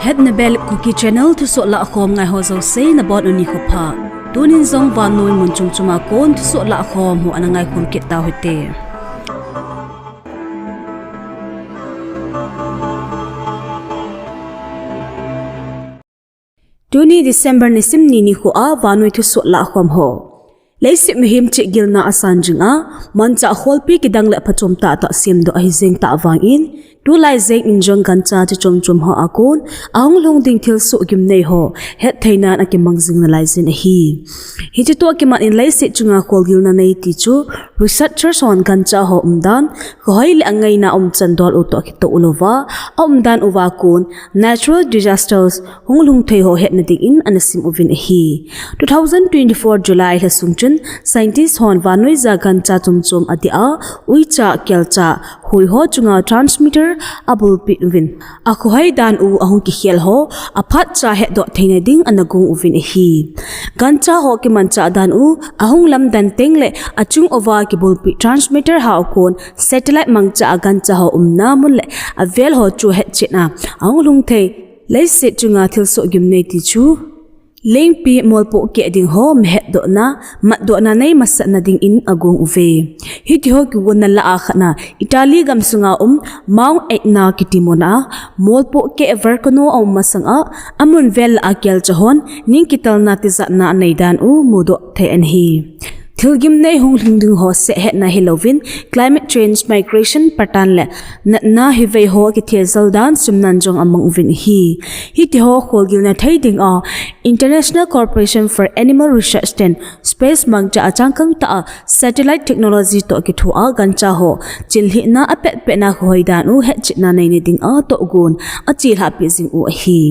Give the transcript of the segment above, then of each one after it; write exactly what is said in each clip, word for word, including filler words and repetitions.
Hetna Bel Kuki Channel thusoh lahkhom ngai ho jouse nabonun nikho pha. Tunin jong vannoi mun chom chom a kon thusoh lahkhom ho ana ngaikhom kit tau hite. Tuni December nisim ni nikho a vannoi thusoh lahkhom ho. Leiset mihem chihgilna asan jing a, manchah kholpi kidang le phachom tahtah semdoh ahi jeng tah vangin, tulai jeng in jong gancha chi chom chom ho a kon ahung lhung ding thilsoh gimnei ho hetthei nan akimang jing nalai jin ahi. Hiche toh kimat in leiset chunga kholgilna nei ti chu researchers hon gancha ho umdan, khohoi le angaina umchan dol u toh kitoh louva, aumdan uva kon natural disasters hung lhung thei ho hetna dingin ana sim uvin ahi. Two thousand twenty-four July lha sung chun scientist hon vannoija gancha chom chom adih a, uicha, kelcha, hui ho chunga transmitter abulpeh uvin, akhohoi dan u ahung kikhel ho aphatcha hetdoh theina ding ana gong uvin ahi. Gancha ho kimanchah dan u ahung lamdan teng le achung uva kibulpeh transmitter ho a kon satellite mangcha a gancha ho umna mun le avel ho chu hetchetna ahung lhung thei leiset chunga thilsoh gimnei ti chu lengpi molpoh keh ding ho mihetdohna, matdohna nei masatna dingin agong uve. Hitiho kigonna lah a khatna Italy gamsunga um Mount Etna kiti muna molpoh keh volcano aum masanga amun vel a kelcha hon ning kitalna tijatna anei dan u mudoh thei ahi. Thilgimnei hung lhung ding ho seh hetna hilouvin climate change, migration patan le natna hivei ho kithejal dan simnan jong amang uvin ahi. Hitiho kholgilna thei dinga International Corporation for Animal Research ten space mangcha a changkang tah a satellite technology toh kithoa gancha ho chinlhihna apetpetna khohoi dan u hetchetna neina dinga tohgon achelhahpeh jing u ahi.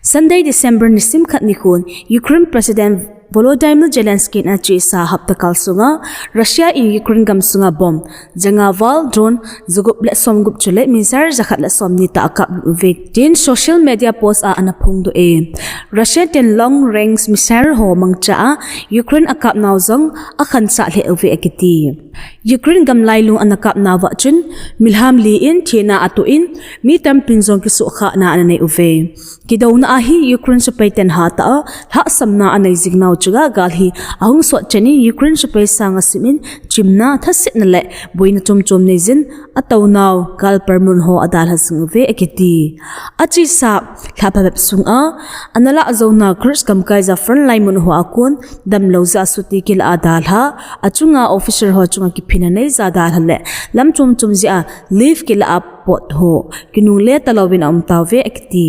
Sunday, December nisim khat nikhon Ukraine President Volodymyr Zelensky in achesa hapta kal sunga Russia in Ukraine gamsunga bomb janga val, drone jagup le somgup chule missile jakhat le somni tah akaplut uve tin social media post a ana phongdoh e. Russia ten long range missile ho mangcha a Ukraine akapnau jong akhansah lheh uve akiti. Ukraine gam lailung ana kapnauva chun milham li in thina atoh in mi tampin jong kisuhkhahna ana nei uve. Kidouna a hi Ukraine sepai ten hatah a lhahsamna anei jingnau chunga gal hi ahung sot chen in Ukraine sepai sanga sim in chimna, thasetna le boina chomchom neijin atounau galpal mun ho adalha jing uve akiti. Achesa lha phabep sunga ana lah jouna Kursk gamkaija frontline mun ho a kon damlou jeh a chuti kilah a dalha, achunga officer ho chunga kiphina neija dalha le lam chomchom jeh a leave kilah a pot ho kinungle talouvin aumtauve akiti.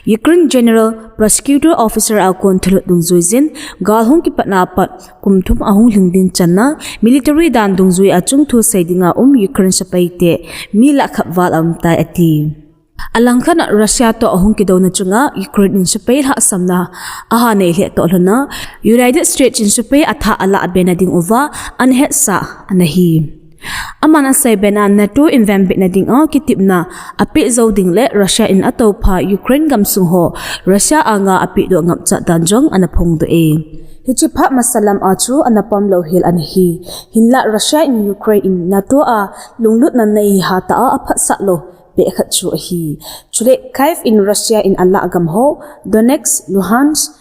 Ukraine General Prosecutor Officer a kon thulhut dungjuijin gal hung kipatna pat kum thum ahung lhing ding channa military dan dungjui a chungthu sei dinga um Ukraine sepaite mi lakh khat val aumtai ati. Alangkhat a Russia toh ahung kidouna chunga Ukraine in sepai lhahsamna aha nei lheh toh lhona United States in sepai athah alah bena ding uva ana hetsah ana hi. Aman asei bena NATO in venbitna dinga kitepna apeh jou ding le Russia in atoupha Ukraine gamsung ho Russia anga apehdoh ngapchat dan jong ana phongdoh e. Hiche phat masalam a chu ana pomlou hel ana hi. Hinlah Russia in Ukraine in NATO a lunglutna nei hatah a aphatsah lou peh khat chu ahi. Chule Kyiv in Russia in alah gam ho Donetsk, Luhansk,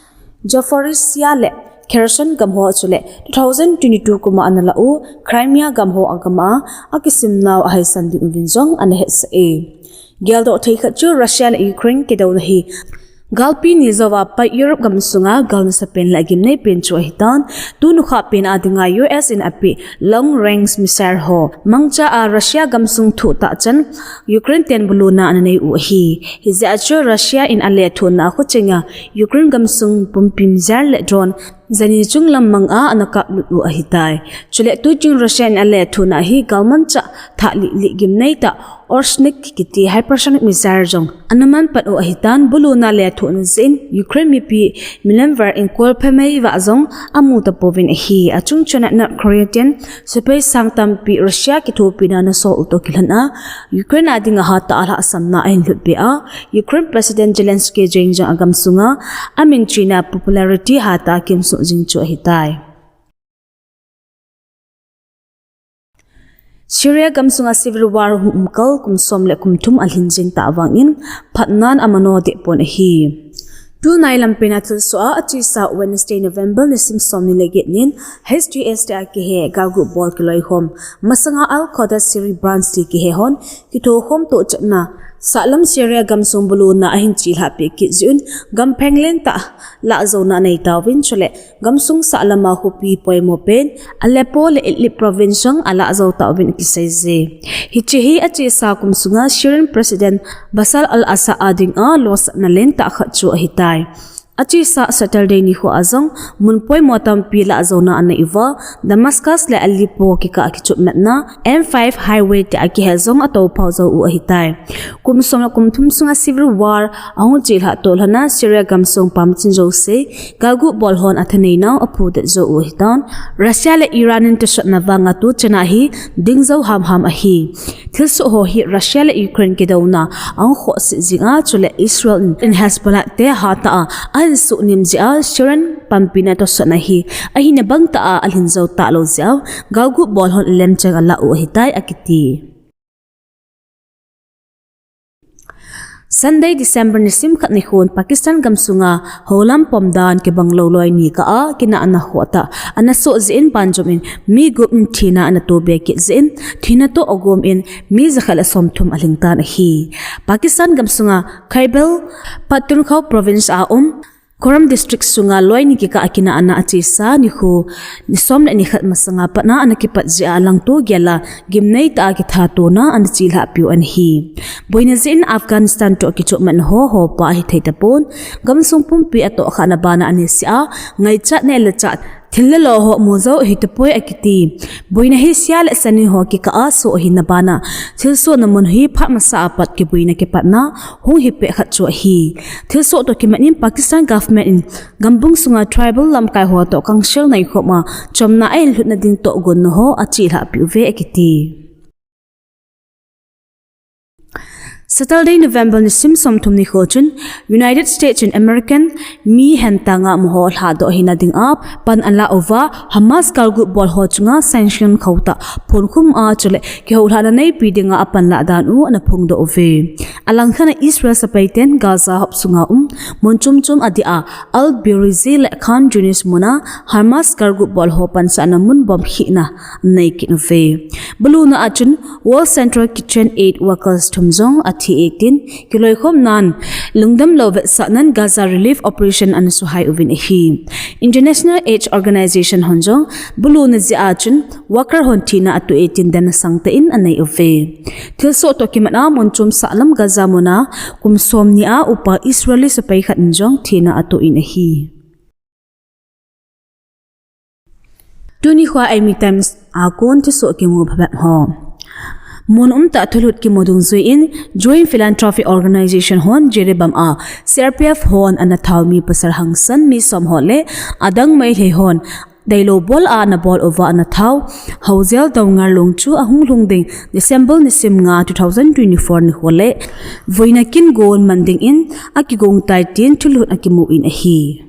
Zaporizhzhia le Kherson gam ho chule two thousand twenty-two kuma ana lah u Crimea gam ho agam a akisimnau ahaisan ding uvin jong ana hetsah e. Geldoh thei khat chu Russia le Ukraine kidouna hi galpi ni jouva pat Europe gamsunga gal nasapen le agimnei pen chu ahitan, tuni nikho pen a dinga U S in apeh long range missile ho mangcha a Russia gamsung thohtah chan Ukraine ten buluna ana nei u ahi. Hijeh a chu Russia in alethuhna a khuchenga Ukraine gamsung pumpi missile le drone jani chunglam manga ana kaplut u ahitai. Chule tuchung Russia in alethuhna hi galmanchah thah lih lih gimnei tah Orshnik kiti hypersonic missile jong ana manpat u ahitan, buluna lethuhna jeh in Ukraine mipi milim var in kolphe mei vah jong amu tapouvin ahi. Achungchona North Korea ten sepai sang tampi Russia kithopina ana sol u toh kilhon a Ukraine a dinga hatah a lhahsamna ahin lhutpeh a, Ukraine President Zelensky jeng jong agamsunga amin chena popularity hatah a kimsoh jing chu ahitai. Syria gamsunga civil war hung umkal kum som le kum thum alhin jing tah vangin phatnan amano deh pon ahi. Tunai lampi a thilsoh a achesa Wednesday, November nisim somni le get nin H T S tia kihe galguh bol kiloikhom masanga Al-Quds Syria branch ti kihe hon kithokhom tohchetna sahlam Syria gamsung buluna ahin chelhah peh kit jeh un gampheng lentah lahjouna anei tauvin chule gamsung sahlama khopi poimo pen Aleppo le Idlib province jong alahjou tauvin akiseije. Hiche hi achesa kum sunga Syrian President Bashar al-Assad a dinga losahna lentah khat chu ahitai. Achesa Saturday nikho a jong mun poimo tampi lahjouna anei uva, Damascus le Aleppo kikah kichupmatna M five highway tia kihe jong atophau jou u ahitai. Kum som le kum thum sunga civil war ahung chelhah toh lhona Syria gamsung pamchin jouse galguh bol hon athaneinau aphudet jou u ahitan. Russia le Iran in tosotna vanga tuchana hi dingjou hamham ahi. Thilsoh ho hi Russia le Ukraine kidouna ahung khohse jinga chule Israel in Hezbollah te hatah a ahin suhnem jeh a Syrian pampina tosotna hi ahina bangtah a alhin jou talou jeh a galguh bol hon lemchang alah u ahitai akiti. Sunday, December nisim khat nikhon Pakistan gamsunga houlam pomdan kibanglou loi ni kah a kinahna khohtah ana soh jeh in banjom in mi gup in thina ana tobe kit jeh in thina toh agom in mi jakhat le somthum alhingtan ahi. Pakistan gamsunga Khyber Pakhtunkhwa province a um Kuram district sunga loi ni kikah a kinahna achesa nikho ni som le ni khat masanga patna ana kipat jeh a alangto gel a gimnei tah a kithatona ana chelhah piu ana hi. Boina jeh in Afghanistan toh kichupmatna ho hopa ahithei tapon, gamsung pumpi atohkhahna bana anisih a, ngaichat neh le chah thil le lo ho mu jou ahitapoi akiti. Boina hi sia le sanin ho kikah a soh ahina bana thilsohna mun hi phat masa a pat kiboina kipatna hung hipeh khat chu ahi. Thilsoh toh kimat in Pakistan government in gambung sunga tribal lamkai ho toh council neikhom a chomna ahin lhutna ding toh gonnu ho achelhah piuve akiti. Saturday, November nisim somthum nikho chun United States in American mi hentanga amaho lhadoh hina dinga pan alah uva Hamas galguh bol ho chunga sanction khotah phonkhum a chule kihoulhahna neipi dinga apanlah dan u ana phongdoh uve. Alangkhat a Israel sepai ten Gaza hop sunga um mun chomchom adia Al Bureiji le Khan Younis muna Hamas galguh bol ho pansahna mun bomb khihna nei kit uve. Buluna a chun World Central Kitchen aid workers thum jong athi e tin, kiloikhomnan lungdamlou vetsahnan Gaza relief operation ana suhai uvin ahi. International Aid Organization hon jong buluna jeh a chun worker hon thina atoh e tin demna sangtah in anei uve. Thilsoh toh kimat a mun chom sahlam Gaza muna kum somni a upa Israeli sepai khat in jong thina atoh in ahi. Tuni khoa Eimi Times a kon thusoh kimu phabep ho. Mun umtah thulhut kimu dungjuiyin Joint Philanthropic Organization hon Jiribam a C R P F hon ana thao mi pasal hangsan mi som ho le adang Meitei hon deilou bol a ana bol uva ana thao Houjel Doungel Lung chu ahung lhung ding December nisim nga two thousand twenty-four nikho le voina kin gon man dingin akigong tai tin thulhut akimu in ahi.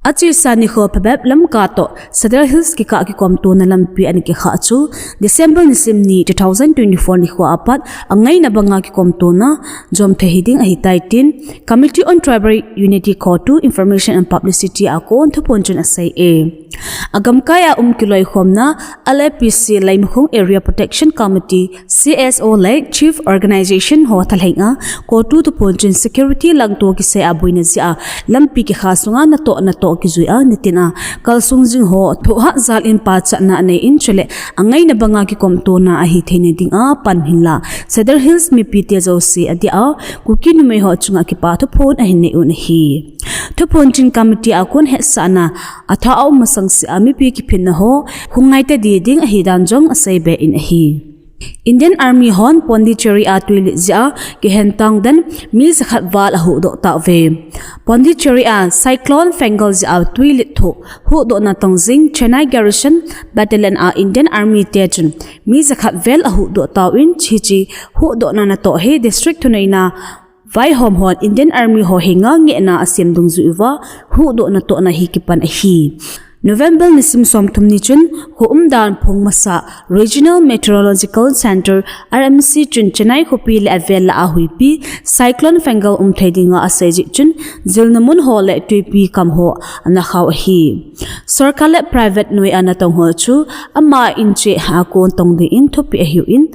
Achesa nikho phabep Lamka toh Sadar Hills kikah kikomtona lampi ana kikhah chu December nisim ni two thousand twenty-four nikho apat angaina banga kikomtona jom thei hiding ahitai tin Committee on Tribal Unity CoTU Information and Publicity a kon thuphon chun asei e. Agamkai a um kiloikhomna L A P C Leimakhong Area Protection Committee C S O le Chief Organization ho thalheng a CoTU thuphon chun security langto kisei a boina jeh a lampi kikha sunga natoh natoh kijui a nitin a kalsung jing ho thohhah jal in pachatna anei in chule angaina banga kikomtona ahi theina dinga pan hinla Sadar Hills mipite jouse adia Kuki numei ho chunga kipa thuphon ahin nei un ahi. Thuphon chun committee a kon hetsahna athah a um masang seh a mipi kiphinna ho hung ngaita ding ahi dan jong asei be in ahi. Indian Army hon Pondicherry a tuilit jeh a kihentang den mi jakhat val ahuhdoh tauve. Pondicherry a Cyclone Fangul jeh a tuilit thoh huhdohna tong jing Chennai Garrison Battalion a Indian Army te chun mi jakhat vel ahuhdoh tauvin hiche huhdohna natoh hi district thuneina vaihom hon Indian Army ho henga ngehna asem dungjui uva huhdoh natohna hi kipan ahi. November nisim somthum ni chun kho umdan phong masa Regional Meteorological Center, R M C chun Chennai khopi le avel lah a huipi Cyclone Fengal umthei dinga asei jeh chun jilna mun ho le twipi kam ho ana khau ahi. Sorkar le private noi a natong ho chu ama in cheh a kon tong dingin thupi ahiuvin,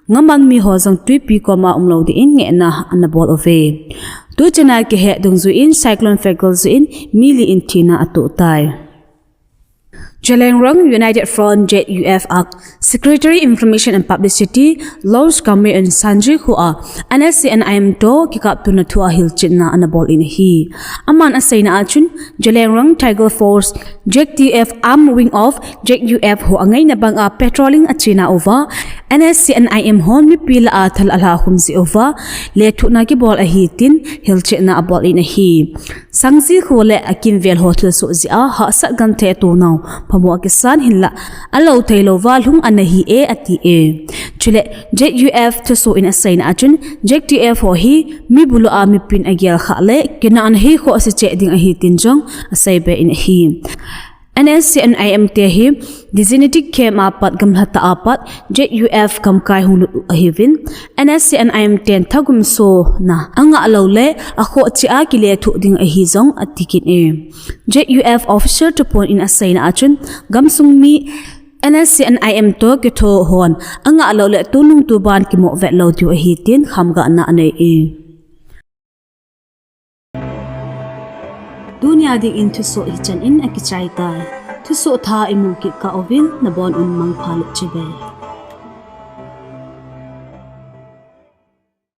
ngaman mi ho jong twipi koma umlou dingin ngehna ana bol uve. Tu chana kihe dungjuiyin Cyclone Fengal juiyin mi li in thina atoh tai. Zeliangrong United Front, Z U F a Secretary Information and Publicity, Lawrence Kamwe in Sanji khoa N S C N I M toh kikaptona thua hilchetna ana bol in ahi. Aman aseina a chun, Zeliangrong Tiger Force, Z T F Arm Wing of Z U F ho angaina banga patrolling achena uva, N S C N I M hon mipi lah a thal alha khum jeh uva lethuhna kibol ahi tin hilchetna abol in ahi. Sangji kho le akimvel ho thilsoh jeh a hahsat genthei atonau phamo akisan hinlah alou theilouva lhung ana hi e ati e. Chule Z U F thusoh in aseina a chun Z T F ho hi mi bulu a mipin agel khah le kinahna hi khoh ase cheh ding ahi tin jong asei be in ahi. N S C N I M te hi designated camp a pat gamla tah a pat Z U F gamkai hung lut u ahiuvin, N S C N I M ten thagum sona angah lou le akhoh cheh a kilethuh ding ahi jong ati kit e. Z U F officer thuphon in aseina a chun gamsung mi N S C N I M toh kitho hon angah lou le tunung tuban kimoh vet lou diu ahi tin khamgahna anei e. Tunia dingin thusoh hichan in akichai tai. Thusoh thah imu kit kah uvin nabon un mangpha le chibai.